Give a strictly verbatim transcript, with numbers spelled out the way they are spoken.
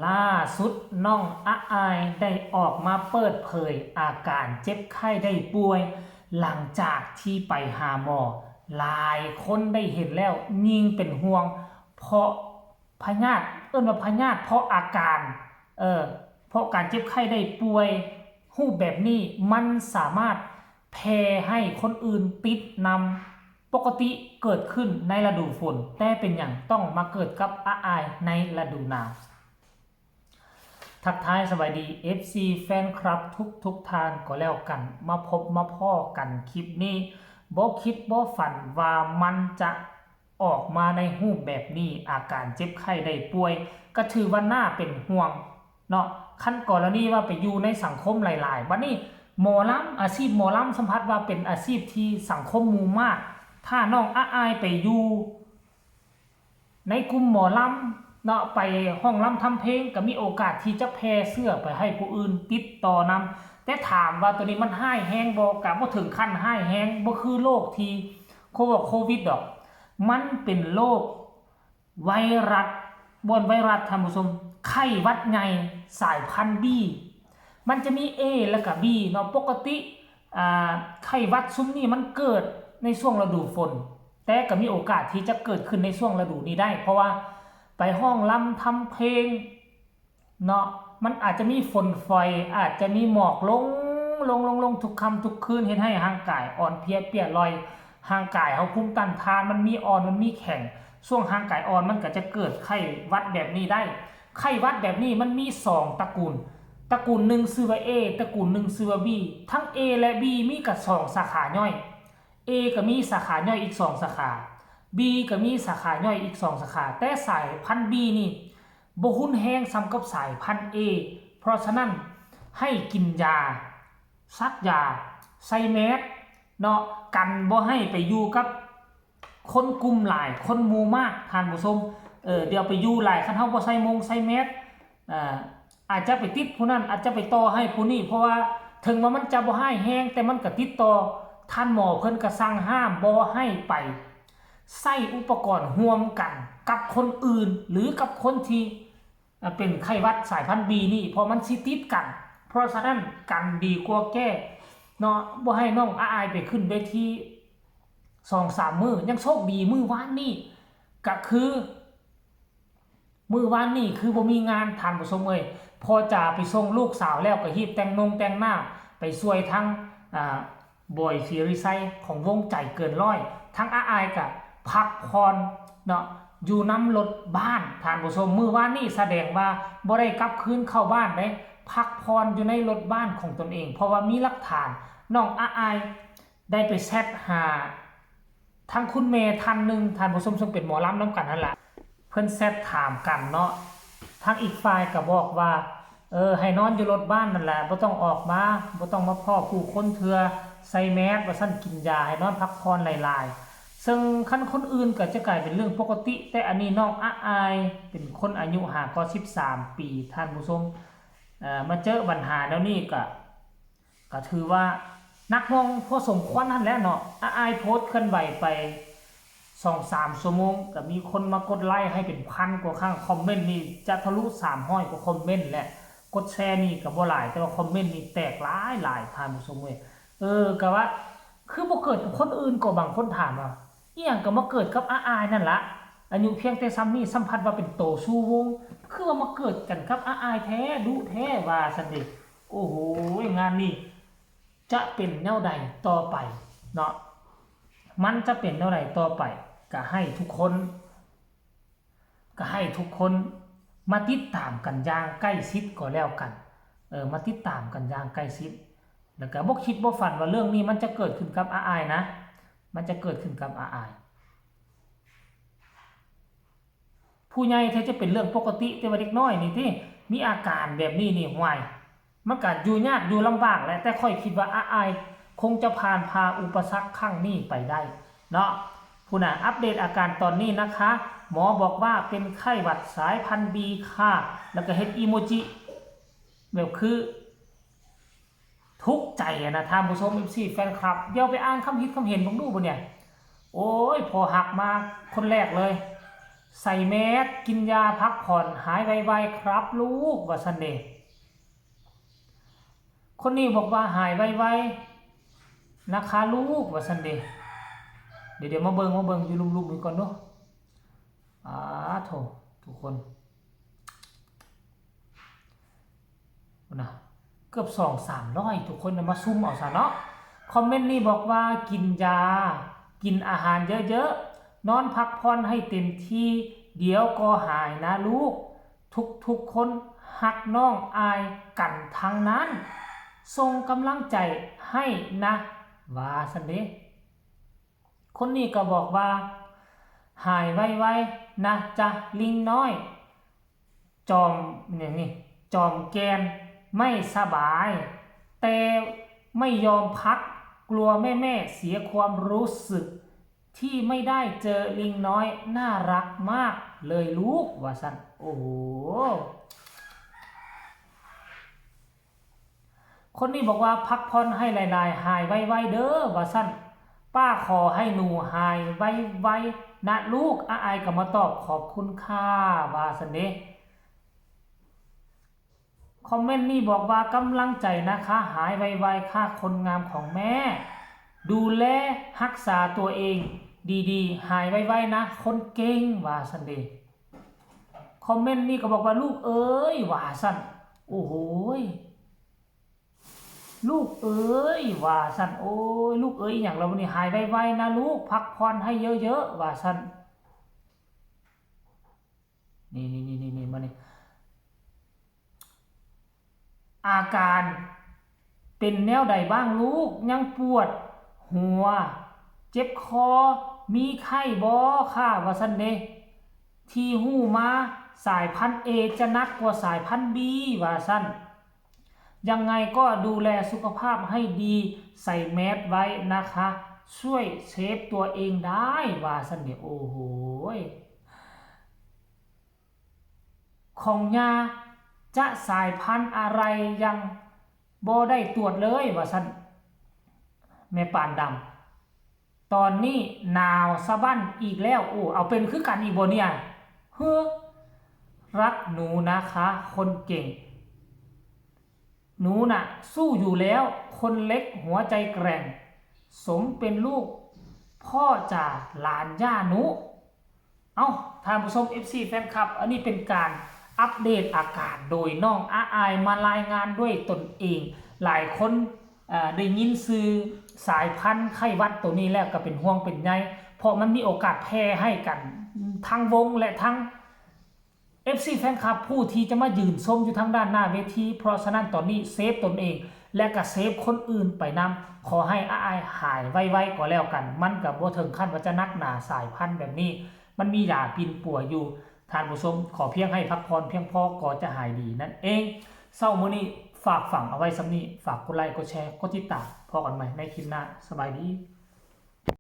ล่าสุดน้องอะอายได้ออกมาเปิดเผยอาการเจ็บไข้ได้ป่วย หลังจากที่ไปหาหมอ หลายคนได้เห็นแล้วยิ่งเป็นห่วง เพราะพยาธิ เอิ้นว่าพยาธิเพราะอาการ เออ เพราะการเจ็บไข้ได้ป่วย รูปแบบนี้มันสามารถแพร่ให้คนอื่นติดนำ ปกติเกิดขึ้นในฤดูฝน แต่เป็นหยังต้องมาเกิดกับอะอายในฤดูหนาว ทักทายสบายดี เอฟซี แฟนคลับทุกทุกๆท่านก็แล้วกัน มาพบมาพ้อกันคลิปนี้ บ่คิดบ่ฝันว่ามันจะออกมาในรูปแบบนี้ อาการเจ็บไข้ได้ป่วย ก็ถือว่าน่าเป็นห่วงเนาะ คันกรณีว่าไปอยู่ในสังคมหลายๆ บัดนี้หมอลำ อาชีพหมอลำสัมผัสว่าเป็นอาชีพที่สังคมหมู่มาก ถ้าน้องอะอายไปอยู่ ในกลุ่มหมอลำเนาะ ไปฮ้องลำทำเพลงก็มีโอกาสที่จะแพร่เชื้อไปให้ผู้อื่นติดต่อนำ แต่ถามว่าตัวนี้มันร้ายแรงบ่ ก็บ่ถึงขั้นร้ายแรง บ่คือโรคที่เขาว่าโควิดดอก มันเป็นโรคไวรัส บ่แม่นไวรัส ท่านผู้ชม ไข้หวัดใหญ่สายพันธุ์ B มันจะมี A แล้วก็ B เนาะ ปกติ อ่า ไข้หวัดซุมนี้มันเกิดในช่วงฤดูฝน แต่ก็มีโอกาสที่จะเกิดขึ้นในช่วงฤดูนี้ได้ เพราะว่าไปฮ้องลำทำเพลงเนาะ มันอาจจะมีฝนฝอย อาจจะมีหมอกลง ลง ลง ลงทุกค่ำทุกคืน เฮ็ดให้ร่างกายอ่อนเพลียเปลี้ยลอย ร่างกายเฮาภูมิต้านทานมันมีอ่อน มันมีแข็ง ช่วงร่างกายอ่อนมันก็จะเกิดไข้หวัดแบบนี้ได้ ไข้หวัดแบบนี้มันมีสองตระกูล ตระกูลหนึ่งชื่อว่า A ตระกูลหนึ่งชื่อว่า B ทั้ง A และ B มีกันสองสาขาย่อย A ก็มีสาขาย่อยอีกสองสาขา B ก็มีสาขาย่อยอีกสองสาขา แต่สายพันธุ์ B นี่บ่รุนแรงส่ำกับสายพันธุ์ A เพราะฉะนั้นให้กินยา ซักยา ใส่แมสเนาะ กันบ่ให้ไปอยู่กับคนกลุ่มหลาย คนหมู่มาก ท่านผู้ชม เออ เดี๋ยวไปอยู่หลาย คันเฮาบ่ใส่มงใส่แมส อ่า อาจจะไปติดผู้นั้น อาจจะไปต่อให้ผู้นี้ เพราะว่าถึงว่ามันจะบ่ร้ายแรง แต่มันก็ติดต่อ ท่านหมอเพิ่นก็สั่งห้ามบ่ให้ไปใช้อุปกรณ์ร่วมกันกับคนอื่น หรือกับคนที่ อ่า เป็นไข้หวัดสายพันธุ์ B นี่ เพราะมันสิติดกัน เพราะฉะนั้นกันดีกว่าแก้เนาะ บ่ให้น้องอะอายไปขึ้นเวทีสองสามมื้อ ยังโชคดีมื้อวานนี้ ก็คือ มื้อวานนี้คือบ่มีงาน ท่านผู้ชมเอ้ย พ่อจ๋าไปส่งลูกสาวแล้วก็รีบแต่งนงแต่งหน้า ไปช่วยทั้ง อ่า บอย ศิริชัย ของวงใจเกินร้อย ทั้งอะอายก็พักผ่อนเนาะ อยู่นำรถบ้าน ท่านผู้ชม มื้อวานนี้แสดงว่าบ่ได้กลับคืนเข้าบ้านเด้ พักผ่อนอยู่ในรถบ้านของตนเอง เพราะว่ามีหลักฐาน น้องอะอายได้ไปแชทหา ทั้งคุณแม่ท่านหนึ่ง ท่านผู้ชม ซึ่งเป็นหมอลำนำกันนั่นล่ะ เพิ่นแชทถามกันเนาะ ทั้งอีกฝ่ายก็บอกว่า เออ ให้นอนอยู่รถบ้านนั่นแหละ บ่ต้องออกมา บ่ต้องมาพ้อผู้คนเทื่อ ใส่แมส ว่าซั่น กินยา ให้นอนพักผ่อนหลายๆ ซึ่งคันคนอื่นก็จะกลายเป็นเรื่องปกติ แต่อันนี้น้องอะอาย เป็นคนอายุหากว่าสิบสามปี ท่านผู้ชม เอ่อ มาเจอปัญหาแนวนี้ก็ ก็ถือว่าหนักหน่วงพอสมควรหั้นแหละเนาะ อะอายโพสต์เคลื่อนไหวไปสองสามชั่วโมง ก็มีคนมากดไลค์ให้เป็นพันกว่าครั้ง คอมเมนต์นี่จะทะลุสามร้อยกว่าคอมเมนต์แหละ กดแชร์นี่ก็บ่หลาย แต่ว่าคอมเมนต์นี่แตกหลายหลาย ท่านผู้ชมเว้ย เออ ก็ว่า คือบ่เกิดกับคนอื่น ก็บางคนถามว่า อีหยังก็มาเกิดกับอะอายนั่นละ อายุเพียงแต่ส่ำนี้ สัมผัสว่าเป็นโตชูวง คือว่ามาเกิดกันกับอะอายแท้ ดุแท้ ว่าซั่นเด้ โอ้โห งานนี้จะเป็นแนวใดต่อไปเนาะ มันจะเป็นแนวใดต่อไป ก็ให้ทุกคน ก็ให้ทุกคนมาติดตามกันอย่างใกล้ชิดก็แล้วกัน เออ มาติดตามกันอย่างใกล้ชิด แล้วก็บ่คิดบ่ฝันว่าเรื่องนี้มันจะเกิดขึ้นกับอะอายนะ มันจะเกิดขึ้นกับอะอาย ผู้ใหญ่แท้จะเป็นเรื่องปกติ แต่ว่าเด็กน้อยนี่ติ มีอาการแบบนี้นี่ ห่วย มันก็อยู่ยากอยู่ลำบากแหละ แต่ข้อยคิดว่าอะอายคงจะผ่านผ่าอุปสรรคครั้งนี้ไปได้เนาะ พู้นน่ะ อัปเดตอาการตอนนี้นะคะ หมอบอกว่าเป็นไข้หวัดสายพันธุ์ B ค่ะ แล้วก็เฮ็ดอีโมจิ แบบคือ ทุกข์ใจอะนะ ท่านผู้ชม เอฟซี แฟนคลับ เดี๋ยวไปอ่านคำคิดความเห็นเบิ่งดูบ่เนี่ย โอ้ย พอหักมาคนแรกเลย ใส่แมส กินยาพักผ่อน หายไวๆครับลูก ว่าซั่นเด้ คนนี้บอกว่าหายไวๆนะคะลูก ว่าซั่นเด้ เดี๋ยวเดี๋ยวมาเบิ่งมาเบิ่งอยู่ลุ่มๆนี้ก่อนเนาะ อ่าโถ ทุกคน นะ เกือบสองสามร้อย ทุกคนนะ มาซุ่มเอาซะเนาะ คอมเมนต์นี้บอกว่ากินยา กินอาหารเยอะๆ นอนพักผ่อนให้เต็มที่ เดี๋ยวก็หายนะลูก ทุกๆคนฮักน้องอ้ายกันทั้งนั้น ส่งกำลังใจให้นะ ว่าซั่นเด้ คนนี้ก็บอกว่า หายไวๆนะจ๊ะลิงน้อย จอมอย่างนี้ จอมแกนไม่สบาย แต่ไม่ยอมพัก กลัวแม่ๆเสียความรู้สึก ที่ไม่ได้เจอลิงน้อย น่ารักมากเลยลูก ว่าซั่น โอ้โห คนนี้บอกว่าพักผ่อนให้หลายๆ หายไวๆเด้อ ว่าซั่น ป้าขอให้หนูหายไวๆนะลูก อ้ายก็มาตอบขอบคุณค่ะ ว่าซั่นเด้ คอมเมนต์นี้บอกว่ากำลังใจนะคะ หายไวๆค่ะ คนงามของแม่ ดูแลรักษาตัวเองดีๆ หายไวๆนะ คนเก่ง ว่าซั่นเด้ คอมเมนต์นี้ก็บอกว่าลูกเอ๋ย ว่าซั่น โอ้โหย ลูกเอ๋ย ว่าซั่น โอ้ย ลูกเอ๋ย อหย่างเรานี่ หายไวๆนะลูก พักผ่อนให้เยอะๆ ว่าซั่น นี่นี่นี่นี่นี่มานี่ อาการเป็นแนวใดบ้างลูก ยังปวดหัว เจ็บคอ มีไข้บ่ค่ะ ว่าซั่นเด้ ที่ฮู้มา สายพันธุ์ A จะหนักกว่าสายพันธุ์ B ว่าซั่น ยังไงก็ดูแลสุขภาพให้ดี ใส่แมสไว้นะคะ ช่วยเซฟตัวเองได้ ว่าซั่นเด้ โอ้โหย ของยาจะสายพันธุ์อะไรยังบ่ได้ตรวจเลย ว่าซั่น แม่ปานดำ ตอนนี้หนาวสะบั้นอีกแล้ว โอ้ เอาเป็นคือกันอีกบ่เนี่ย เฮ้อ รักหนูนะคะ คนเก่ง หนูน่ะ สู้อยู่แล้ว คนเล็กหัวใจแกร่ง สมเป็นลูกพ่อจ๋าหลานย่าหนู เอ้า ท่านผู้ชม เอฟซี แฟนคลับ อันนี้เป็นการอัปเดตอาการโดยน้องอ้ายมารายงานด้วยตนเอง หลายคน เอ่อ ได้ยินชื่อสายพันธุ์ไข้หวัดตัวนี้แล้วก็เป็นห่วงเป็นใย เพราะมันมีโอกาสแพร่ให้กันทั้งวงและทั้ง เอฟซี แฟนคลับ ผู้ที่จะมายืนชมอยู่ทางด้านหน้าเวที เพราะฉะนั้นตอนนี้เซฟตนเอง และก็เซฟคนอื่นไปนำ ขอให้อ้ายหายไวๆก็แล้วกัน มันก็บ่ถึงขั้นว่าจะหนักหนาสายพันธุ์แบบนี้ มันมียาปิ่นปัวอยู่ ท่านผู้ชม ขอเพียงให้พักผ่อนเพียงพอก็จะหายดีนั่นเอง เช้ามื้อนี้ฝากฝังเอาไว้ส่ำนี้ ฝากกดไลค์ กดแชร์ กดติดตาม พ้อกันใหม่ในคลิปหน้า สบายดี